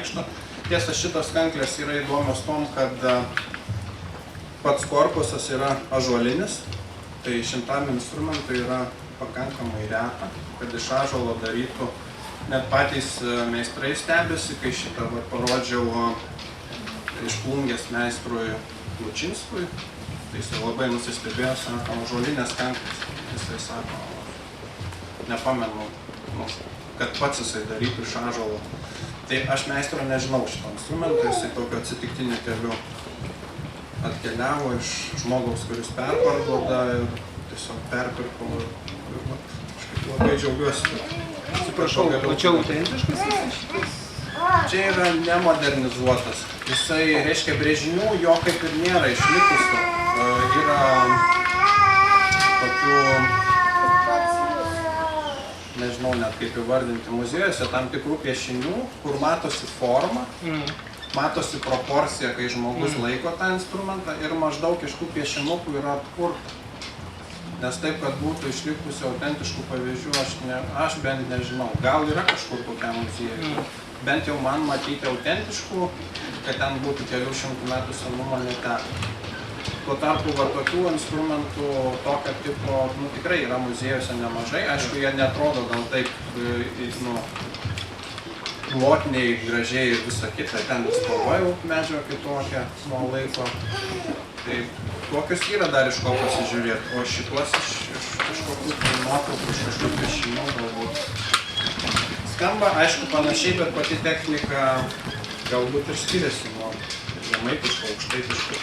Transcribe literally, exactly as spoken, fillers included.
Tiesa, šitos kanklės yra įdomios tuom, kad, e, pats korpusas yra ąžuolinis, tai šitam instrumentui yra pakankamai reta, kad iš ąžuolo darytų. Net patys, e, meistrai stebisi, kai šitą, vat, parodžiau, e, iš Plungės meistrui Lučinskui, tai jisai labai nusistebėjo, sako, „Ąžuolinės kanklės.“ Jisai sako, „Nepamenu, nu, kad pats jisai darytų iš ąžuolo.“ Tai aš meistro nežinau šito instrumento, jisai tokiu atsitiktiniu keliu atkeliavo iš žmogaus, kuris perparduoda, ir tiesiog perpirkau ir, ir vat, kažkaip labai džiaugiuosi, kad Atsiprašau, pagaliau o čia turiu. Autentiškas jisai šitas? Čia yra nemodernizuotas. Jisai, reiškia, brėžinių jo kaip ir nėra išlikusių. E, yra tokių, nežinau net kaip įvardinti, muziejuose tam tikrų piešinių, kur matosi forma, Mm. matosi proporcija, kai žmogus Mm. laiko tą instrumentą, ir maždaug iš tų piešinukų yra atkurta. Nes taip, kad būtų išlikusių autentiškų pavyzdžių, aš ne, aš bent nežinau. Gal yra kažkur kokiam muziejuj. Mm. Bent jau man matyti autentiškų, kad ten būtų kelių šimtų metų senumo, neteko. Tuo tarpu va tokių instrumentų tokio tipo, nu, tikrai yra muziejuose nemažai. Aišku, jie neatrodo gal taip, e, i-, nu, plotniai, gražiai ir visa kita, ten spalva jau medžio kitokia nuo laiko. Tai tokius yra dar iš ko pasižiūrėt, o šituos iš, iš, iš kokių tai nuotraukų, iš kažkokių piešinių galbūt. Skamba, aišku, panašiai, bet pati technika galbūt ir skiriasi nuo žemaitiško, aukštaitiško.